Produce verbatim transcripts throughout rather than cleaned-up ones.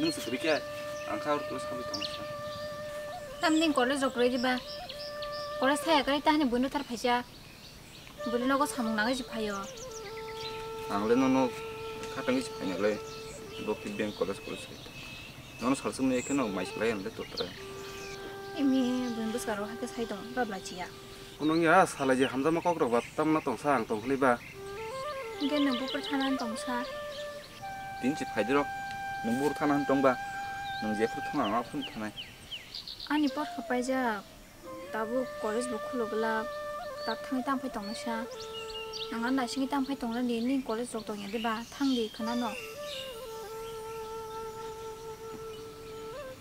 Nwng se kwrwi khe ang kha oro sabai tong sa. Tamni college rok kwrwi diba? College thaya kwrwi tahani buino thar phaisa. Buli nogo samung nangwi se phaio. Ang le nono khatangwi se phainai le. Bo khe beng college college sai. Nono salsukmani khe no mai se lai ang le totra. Imi buini bwskaro hai khe sai tong babla chiya. Kunung ya salai je hamjakma kok rok ba tamna tong sa ang tong hwnwi ba. Hwnkhe nwng buphuru thanani tong sa. Tini se phai di rok. Nwng buphuru thanani tong ba. Nwng jephuru thang ang aphuru thanai. Ani porkha paijak. Tabuk college bo khuluk glak, tak thangwi tang phai tongnaisa. Ang ano naisingwi tang phai tongnani, nini college rok tongya de ba? Thang di khwnano.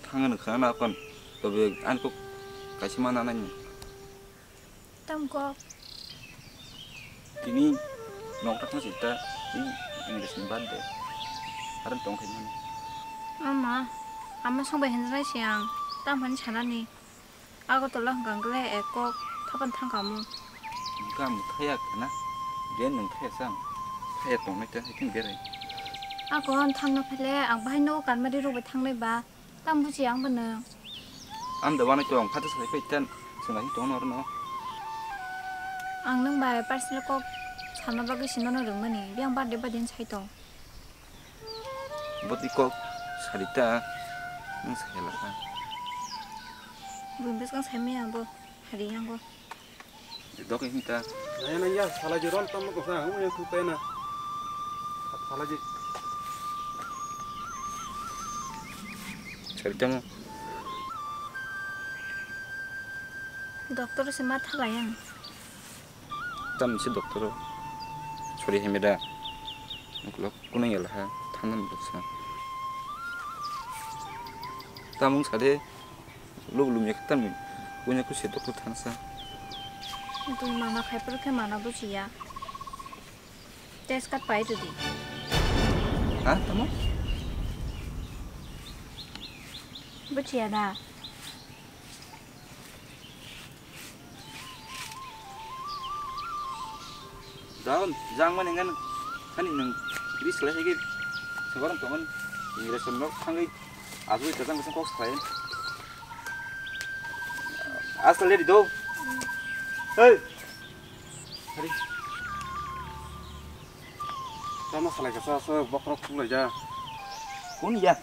Thang hwnwi khwnano akon, tobe ani kok kaisa ma nanai ni. Tamo kok? Tini nokthar thang sita, tini English ni birthday. Aro tong khai mani. Ama, ama song bai hwnjai se ang, tamo hwnwi sanani. Agartala hwnkha hwnkhe ekok thapan thangkhamu. Hwnkha ang thaya khna, je nwng thaya sa ang thaya tongnai ta, haikhe berai. Ako ang thangna phaile ang bahai nogo kanmari rok bai thangnai ba, tamo buji ang bono. Ang da wanai tong, khato sai pai tan, chwng hai tong norno. Ang nwng bai personal kok sana bagwi sinono rwngmani, biyang birthday ba din sai tong. Bwtwi kok sari ta, nwng sai la kha. Buini bwskang sai maya bo, hari yango. Dok hinta. Naya naya, sala je ron tamo kok sa, ang yang kutai na. Sala je. Sari tamo. Doctor se ma thala yang. Tam se doctor o sori hai meda. Ukulok kunang ya laha thangnani bwsa. Tamung sade lub lum ya tam kunya kuse doctor thangsa. Tui mana khai por khe mana bujiya. Test card pai rwdi. Ha, tamo? Bujiya da. Daun, jang mani ngan, hani nang, kiri selai hegi, sebarang tongan, ingreson nok, tanggai, asli tajang besang kok selai. Asal dia di do. Hei. Hari. Sama selai kasa, se bokrok pulai ja. Kun ya.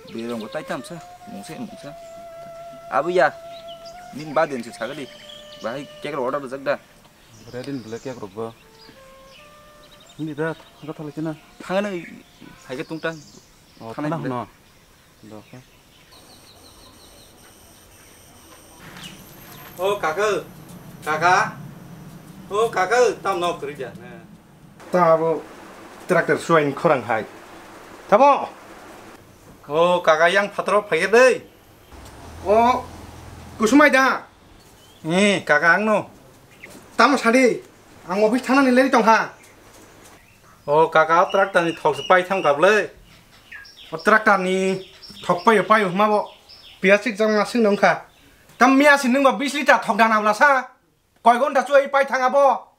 Birong bo tai tamsa, mungsa mungsa. Abu ya, nin ba din se sagadi. Bahai cake order rwjak da. Bre din bele cake rok bo. Hindi da, thangka thala kena. Thangano, hai ke tungta. Oh, thanai thana bele. Hwno. Do khe. O kaka, kaka. O kaka, tam nok kri ja. Ta abo tractor suain khorang hai. Tamo? O kaka yang phatro phaiya dei. O kusumai da. Ni kaka angno. Tamo sadi. Ang office thanani leri tong ha. O kaka o tractor ni thok se pai thang kable. O tractor ni thok pai pai ma bo. Plastic jang ma sing nong kha. Tam miya sin nung ba bis liter thok dana bla sa. Koi gonta chuai pai thang abo.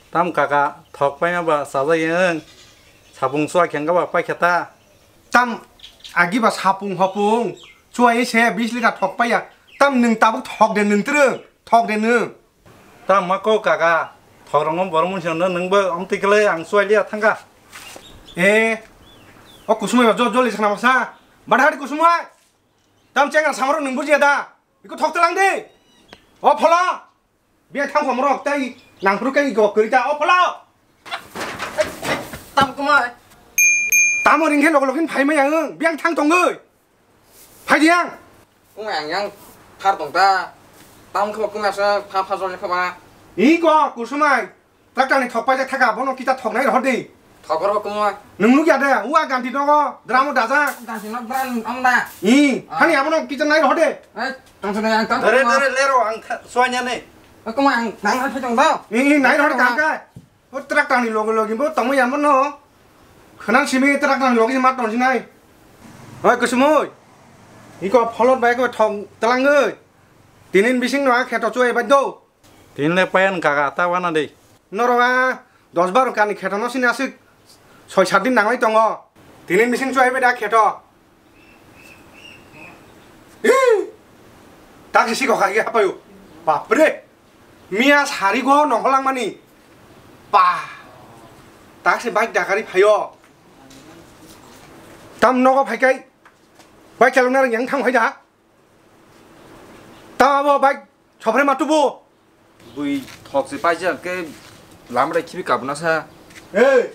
Tam kaka, thok paima ba chajak yang, sapung chua khe wngkha ba pai khe ta. Tam agi ba sapung hopung, chua se bis liter thok paiya. Tam nwng tabuk thok de nwng twrwng, thok de nwng. Tam ma ko kaka, thok rwngma borok mwnsi no nwng bo amtwi khlai ang chua liya thangkha. E, o kusumai ba jo joli sana masa, bada hari kusumai. Tam chenga samaro nwng bujiya da, iko thok tlang de. O phola. Biya thang khom rok tai nang phuru kai go kri ta o phola. Tam kumai. Tamo ring khe lok lok hin phai mai ang biang thang tong oi. Phai diang. Kumai ang yang thar tong ta. Tam khama kumai sa pha pha jol khama. I ko kusumai. Tractor ni thok pai jak thaka bono kita thok nai rohor di. Thok ro kumai. Nung nuk ya de. Ua ganti dogo. Dramo daja. Ganti nok bran ong da. I. Hani abono kita nai rohor de. Eh, tang sana yang tang. Dare dare lero ang suanya ne. Kumai ang nang hai phai tong da. I nai rohor kam kai. O tractor ni loge loge bo tongma ya mono. Khwnang simi tractor ni loge ma tong sinai. Oi kusumoi. Iko pholot bai ko thong telangoi. Tinin bising no kheto chuai bai do. Tinin le payan kaka ta wana de. Noro a dos baro kani kheto no sini asik. Soi sat din nanglai tongo. Tinin bising chuai bai da kheto. Hi! Taksi si kokha hi hapayo. Bapre! Miya sari go nongkholangmani. Pa! Taksi bike dakari phayo. Tam nogo phaikai. Bike chalokna rang yang thang hai da. Tam abo bike Sopre ma tubu. Bui thok se paijak ke lamrai khibi kabuna sa. Ei,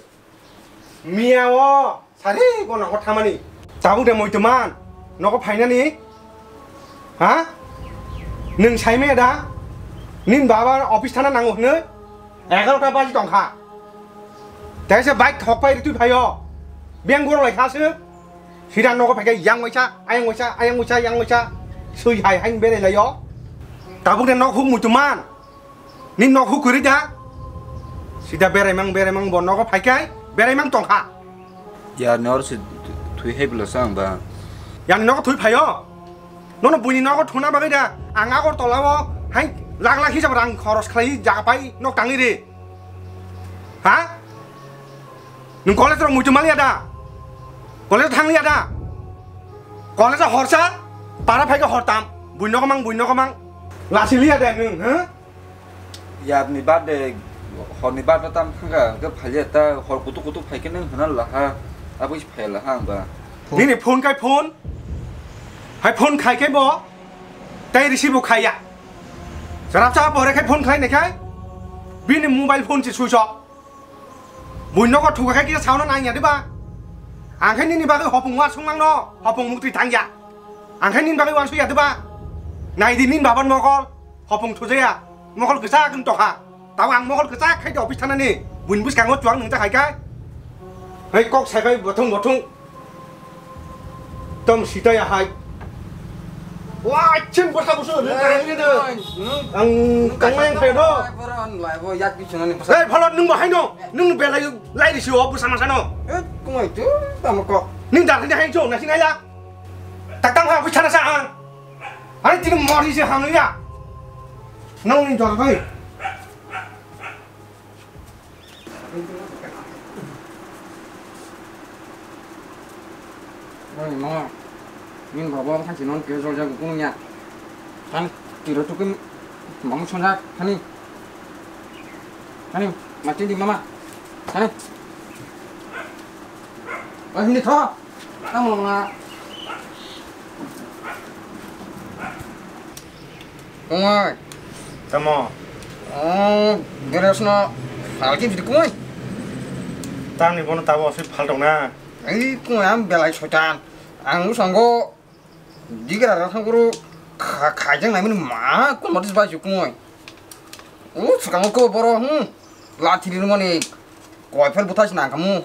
miya o sari go nogo thamani. Tabuk de muitu man nogo phainani. Ha? Nwng saimaya da? Nin baba office thana nango hwnwi? Egarota baji tongkha. Tei se bike thok pai ritwi phaio. Beng goro lai kha se. Sida nogo phaikhe yang waisa, ayang waisa, ayang waisa, yang waisa. Sui hai hai berai laio. Tabuk de nok huk muitu man. Ni nok huk kwrwi da. Sida berai mang, berai mang bo nogo phaikai, berai mang tongkha. Yar ni or se thui hai bwla sa ang ba. Yang ni nogo thui phaio. Nono buini nogo thuna bagwi da. Ang Agartala o hai lakh lakh hisab rang khoros khlai jaga pai nok tangwi ri. Ha? Nwng college rok muitu maliya da? College thang liya da? College horsa, para phaikhe hortam. Buino komang, buino komang. Lasi liya da nwng, ha? Yar ni birthday, hor ni birthday tam thangka, hwnkhe phaiya ta, hor kutuk kutuk phaikhe nwng hwnna laha, abo se phaiya laha ang ba. Nini phone khai phone? Hai phone khai khe bo, tei receive bo khaiya. Jarap cha pore khai phone khlai nai khai, bini mobile phone se switch off. Buino nogo thuka khai kisa sauna nangya diba? Ang khai nini bagwi hopung wa sungmang no, hopung mukti thangya. Ang khai nini bagwi wa suya diba? Nai di nini baban mokol, hopung thujaya, mokol kisa kung tokha. Tao ang mokol kisa khai di office thanani, buini bwskango chuang nung ta khai kai. Hei kok sai kai bothong bothong. Tom sita ya hai. Wa, chin bwsa bwsa ni ta ni de. Ang kang yang khai do. Lai bo yak ki chunani bwsa. Hei phalot nung bo hai no. Nung belai lai risi o bwsa masa no. Eh, kumai tu tamo ko. Ning dar ni hai jo na sinai la. Tak tang ha bwsa na sa ang. Ani tini mori se hang ya. Nung ni dor bai. Oi, mama. Nini baba bo thanchi non khe jol jago kunu ya. Thani tiro tukui mama sonjak thani. Thani mati di mama. Thani. Oi, hini tho. Tamo mama. Kumai. Tamo. Oh, beres no. Halki bidi kumai. Tani bono tabo asli phal tong na. Ei kumai am belai soitan. Ang sango digra ra thang guru kha-, khaijang nai mani ma kun matis bai kumai. U sakang ko boro hmm. Lathi ri mani koi phel buthas nang kamu.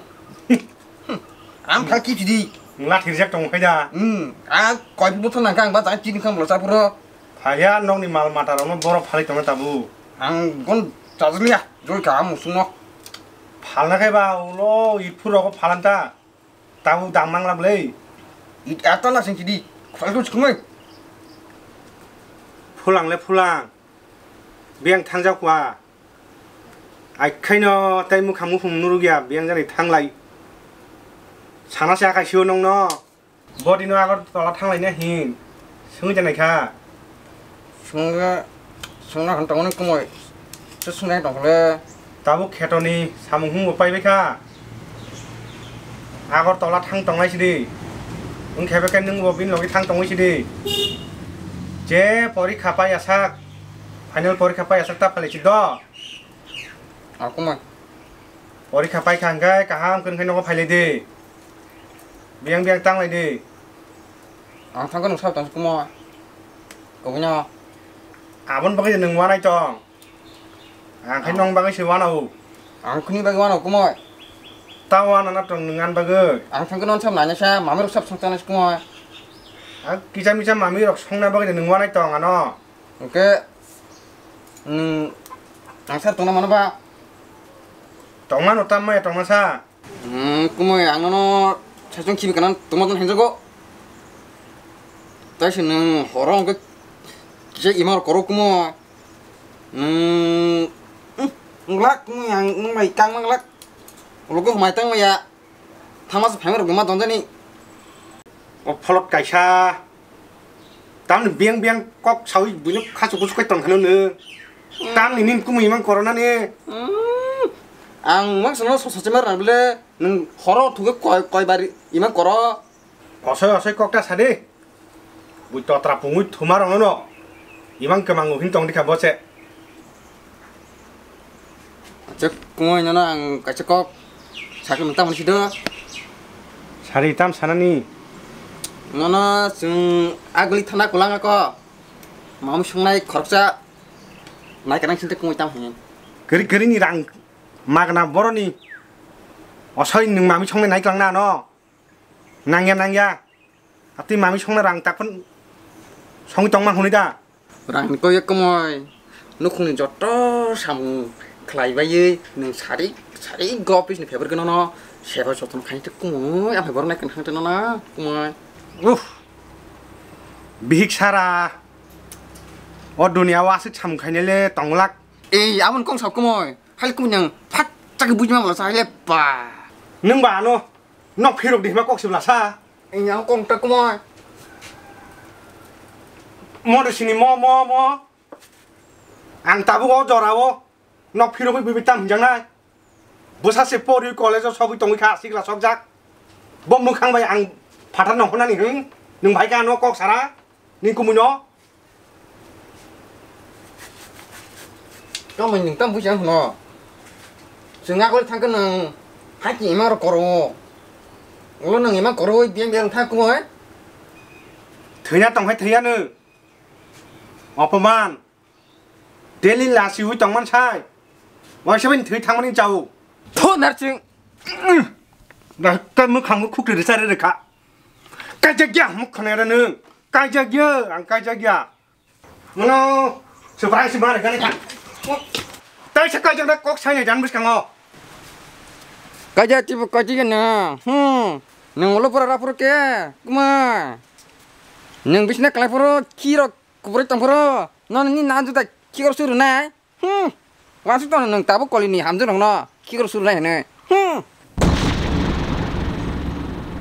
Hmm. Am pha ki chidi. Lathi rijak tong khai da. Hmm. A koi phel buthas nang kang ba ta chini kham lo sa puro. Phaiya nokni mal mata rokno borok phalwi tongna tabuk. Ang gon chajliya, joi ka musungno. Phalna khe ba ulo itphur rogo phalan ta. Tabuk dam mang lak le. It ata na sing chidi. Khwal khwal sikumai. Phulang le phulang. Biyang thangjak kwa. Aikhaino tei mukhang muphung nurugya biyang jani thanglai. Sana se akai sio nongno. Body no Agartala thanglaina hin. Sungwi janai kha. Sungwi, sungna hwn tongmani kumui. Se sungnai tongkhle. Tabuk khetoni samung hwnbo paibai kha. Agartala thang tongnai sidi. Wng khe bekhe nwngbo bini logi thang tongwi sidi. Je porikha pai asak. Final porikha pai asak ta phalai si do. A kumui. Porikha paikha hwnkhe kaham khe nogo phailai di. Biyang biyang tanglai di. Ang thangkhe nwng sabo tongsa kumo. Obono. Aboni bagwi nwng wanai tong. Ang khai nwng bagwi se wanao. Ang khuni bagwi wanao kumo. Ta wanana tong nwng ani bagwi. Ang thangkhe nwng sabo nainasa, mamirok sabo songchanai kumo. Ang kisa misa mamirok songna bagwi nwng wanai tong ano. Hwnkhe, nwng ang sar tongna mano ba? Tongmano, tamo ya tongmasa? Hmm, kumui ang nono saichung khibi kana tongma tong hinjago. Tai se nwng horo hwnkhe kisa imar koro kumo. Nwng, hmm, wng glak kumui ang nwng bai kang mang glak. Ulo khe humai tang maya. Thangma se phaima rok ma tonjani. O pholot kaisa. Tamni biyang biyang kok sawi buino khachu kuchu kai tong khano nw. Tamni nin kumui mang korona ni. Hmm. Ang mang sono so sochima rang bile nung horo thuke koi koi bari imang koro. Osoi osoi kok ta sadi. Bui totra pungui thuma rong no. Imang kemang uhin tong dikha bose. Acha, kumui nono ang kaisa kok sakhe mung tamoni sido. Sari tam sanani. Nono chwng agli thana kwlanga ko. Mamung songnai khoroksa nai kanang sinte kumui tam hini. Keri keri ni rang magna boroni. Osoi nung mamung songnai nai kwlangna no. Nangya nangya. Atwi mamung songnai rang takpun songwi tongma hwnwi da. Rangni kok ya kumui, nukhungni joto samung khlai baiwi nwng sari sari go office ni paper gwnano seba jotono khaini tei kumui, aphai borok nai kwthang tei nono kumui. Uff, bihik sara o dunia o aswk samung khainai le tongwlak. Ei, aboni kok sa kumui, hai kumui nwng phat chakhe buji ma bwla sa hai le ba. Nwng ba ano nok phirok di hima kok se bwla sa. Ang kong ta kumui. Mo de sini mo, mo, mo. Ang tabuk o jora o nok phirogwi bibit tam hinjaknai. Bwsa se pori college o sogwi tongwi kha, sikla sokjak. Bo mwkhang bai ang phatar nongkhornani hwn. Nwng bai kha ano kok sara. Ni kumui no. Tamo nwng tamo buji ang hwno. Chwng agol thangkhe nwng haiki ima rok koro. Ulo nwng ima koro biyang biyang thang kumui. Thwina tongkhai thwiya nw. Opoman. Daily lasi hui tongman sai. Waisa bini thwi thangmani chao. Tho narching. Dah kan mwkhang khukri risa re rekha. Kaijak ya mukh khana ra nwng. Kaijak ya, ang kaijak ya. Mano, surprise ma re gani kha. Tai sa kaijak da kok sai ne jan bwskango. Kaijak tibo kaijak ya na. Hmm. Nwng ulo pura ra pura ke. Kuma. Nwng bisna kalai pura kiro kubri tong pura. Nono ni na juta kiro suru nai. Hmm. Wansuk tongno nwng tabuk kolini hamjwk rokno khikrok surnai hwnwi. Hmm.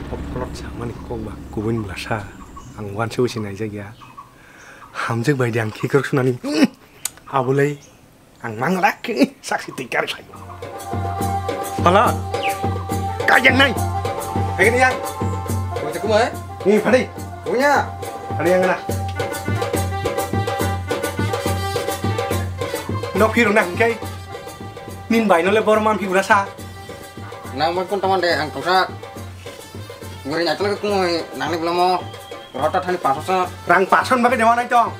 O pholok samani kok ba kubun bwlasa. Ang wansuk se naijak ya. Hamjwk bai di ang khikrok sunani. Hmm. Abulai ang manglak saksi tikar khai. Hala. Kajak nai. Hai ni yang. Macam kuma eh? Ni phadi. Punya. Phadi yang na. Nok phirok na hingkai. Nin bai no le bor man phibra sa. Nang bai kun taman de ang tongsa. Ngori na tole kumui nang ni belamo. Rota thani paso sa. Rang pason bagai dewa nai tong.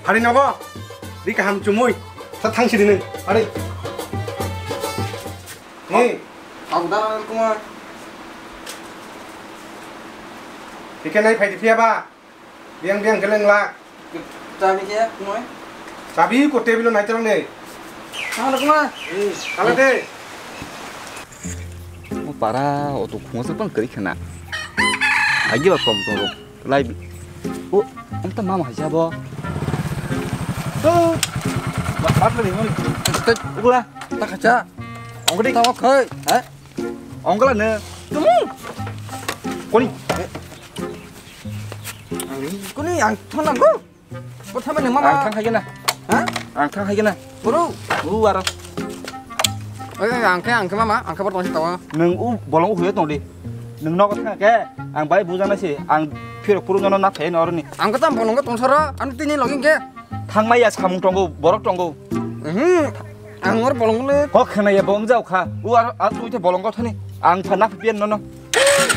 Phadi nogo. Di kaham chumui. Sa thang sidi nung. Phadi. Ni. Ang dana kumui. Hike nai phai di phiya ba. Biang biang geleng la. Chabi khe kumui. Chabi ko table nai terang ni. Halo kumui. Kala de. O para o to khungo se pang kari khana. Agi ba kom to. Lai bi. O, ang ta mama haja bo. O. Ba, ba, ba, ba. Tet, ugla, ta khacha. Ongkri. Ta khai. Ha? Ongkla ne. Tumu. Koni. Koni ang thona go. Bo thama ne mama. Ang thang haja na. Ha? Ang thang haja na. Bro. U aro. Oi, oi, ang khe, ang khe mama, ang khe bortong se tawa. Nwng u bolong huyo tong di. Nwng nogo thang khe, ang bai bujana se, ang phirok phuru nono na phai noroni. Ang khe tam bolong tong sara, ano tini login khe. Thangmaya samung tongo, borok tongo. Mhm. Ang or bolong le. Kok khna ya bong jao kha. U ar, ar tui te bolong thani. Ang pha na pian nono.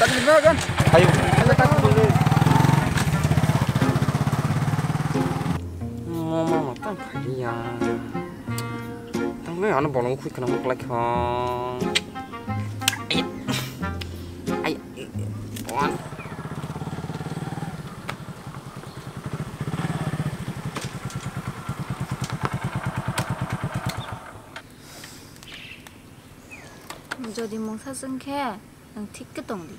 Tadi na gan. Ayo. Ayo tak bolong. Mama, mama, tang khaji ya. Tang le ano bolong khui khna mok lai kha. Ai. Ai. Wan. Jodi mungsa chwng khe, nwng thik khe tong di.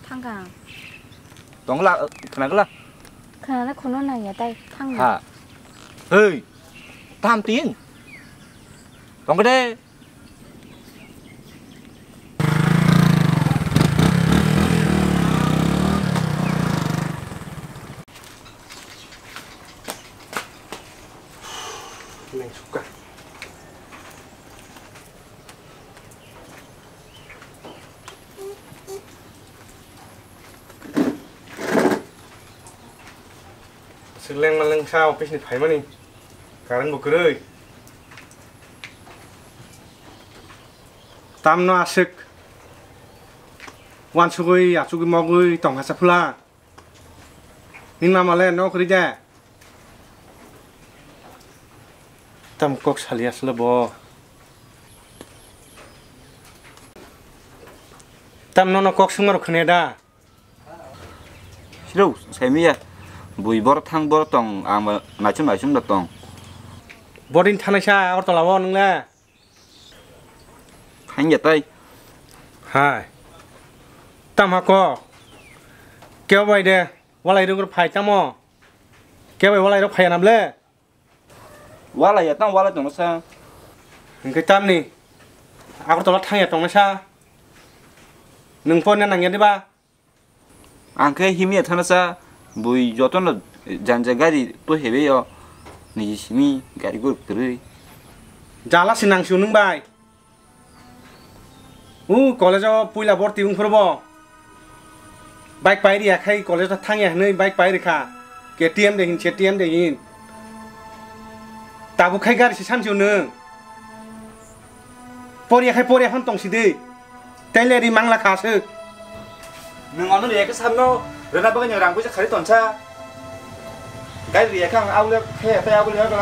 Thang kha ang. Tong la, khna gla. Khna na khono nang ya tai, thang di. Ha. Hei. Tam tin. Tong de. Swk lengma lengsa office ni phaimani, current bo kwrwi. Tamno aswk wansugwi achugwi mogwi tongkha sa phwla. Nini mama le nok kwrwi de? Tam kok sali asle bo. Tam nono kok swngma rok khne da? Silo, saimiya. Bui bor thang bor tong, ang ba naichum naichum da tong. Bodin thanai sa Agartala o nung le? Thangya tai. Hai. Tam ha ko. Kebo bai de, walai rok phai tamo. Kebo bai walai rok phai anam le? Walai ya tang walai tong sa. Hingke tamni. Agartala thangya tong sa. Nung phone nang ya diba? Ang khe himya thana sa, bui jotono janja gari to hebe yo, niji simi gari gor kwrwi. Jala se nang su nung bai. U college o puila borti wng phuru bo bike pai riya khai college o thangya hinwi bike pai rikha. K T M de hin, C T M de hin. Tabuk khai gari se sansi o nung. Poriya khai poriya phano tong sidi. Tei le ri mangla kha aswk. Nwng ano riya khe sabno rwna bagwi nwng rang puisa khari tonsa. Gari riya khe ang abule khe tei abule khe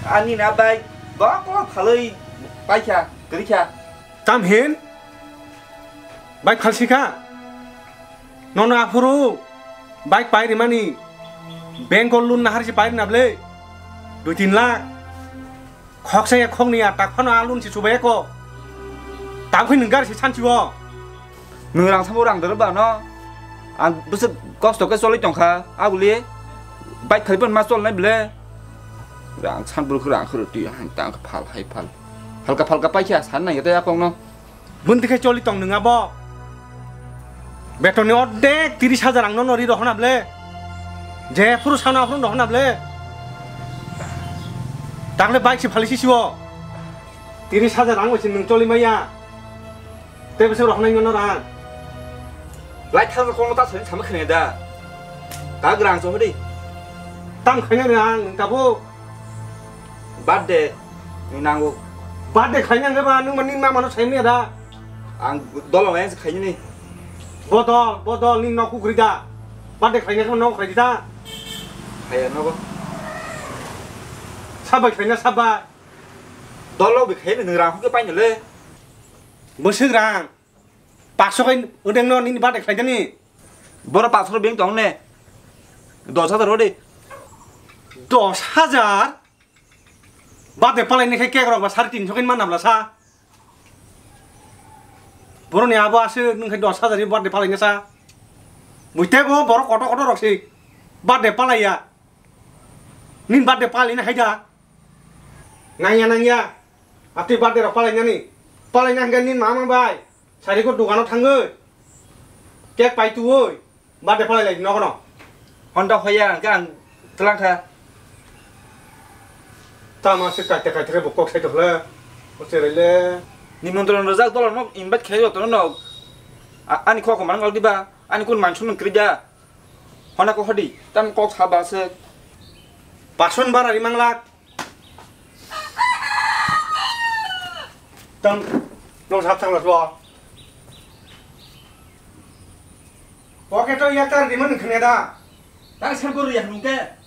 ani na bai ba ko phalwi paikha, kwrwikha. Tam hin? Bike phalsi kha? Nono aphuru bike pai rimani bank o loan nahar se pai rina ble? Dui tin lakh. Khoksa ya khokni ya tak phano a loan se chubai ya ko. Tam khe nwng gari se sansi o. Nwng rang samo rang doro ba no. Ang bwswk kosto khe choli tongkha. Abuli bike khali pan ma cholnai ble. Rang san buruk rang khuru twi hang tang phal hai phal. Phalka phalka paikha san nang ya tei akong no. Bwntwi khe choli tong nwng abo? Betonni ordek tiris hajar ang nono ri rohona ble? Je phuru sana phuru rohona ble? Takle bike se phali sisi o. Tiris hajar ang bai se nwng choli maya. Tei bwswk rohonai nono rang. Lai thang kong ta soi sama khne da. Ta grang chong di. Tam khaina rang nwng tabuk. Birthday ni nango. Birthday khlaina hwnkhe ba nwng mani mama no saimanya da? Ang dolo wayang se khainani. Bodol, bodol ni nok kukri da. Birthday khlaina khe nok khlai da. Khaya nogo. Sabai khlaina sabai. Dolo bi khaina nwng rang khe painale. Bwswk rang. Paso kai odeng no nini birthday khlai dani. Boro paso beng tong ne. Dos hajar ode. Dos hajar? Birthday palai ni khe cake rok ba sare tinso kin manna bla sa. Boroni abo ase nung khe dos hajar ni birthday palai na sa. Buite bo borok koto koto rok si birthday palai ya. Nin birthday palai na haida. Nangya nangya. Atwi birthday rok palai nani. Palai na hingke nin mama bai. Sari ko dukano thangwi. Cake pai tuwi. Birthday palai lai nogo no. Honda hoya hingke ang twlang kha. Tama se kaita kaita khe bo kok sai tokhle. O cherai le. Nimontron rwjak dolo no invite khe joto no. A-, ani kok manang diba. Ani kun mansun nang krida. Honda ko hodi. Tam kok saba se. Pason bara rimang lak. Tang, nong sap thang lo. Oke to ya tar di man khne da. Tang sar guru ya nung ke.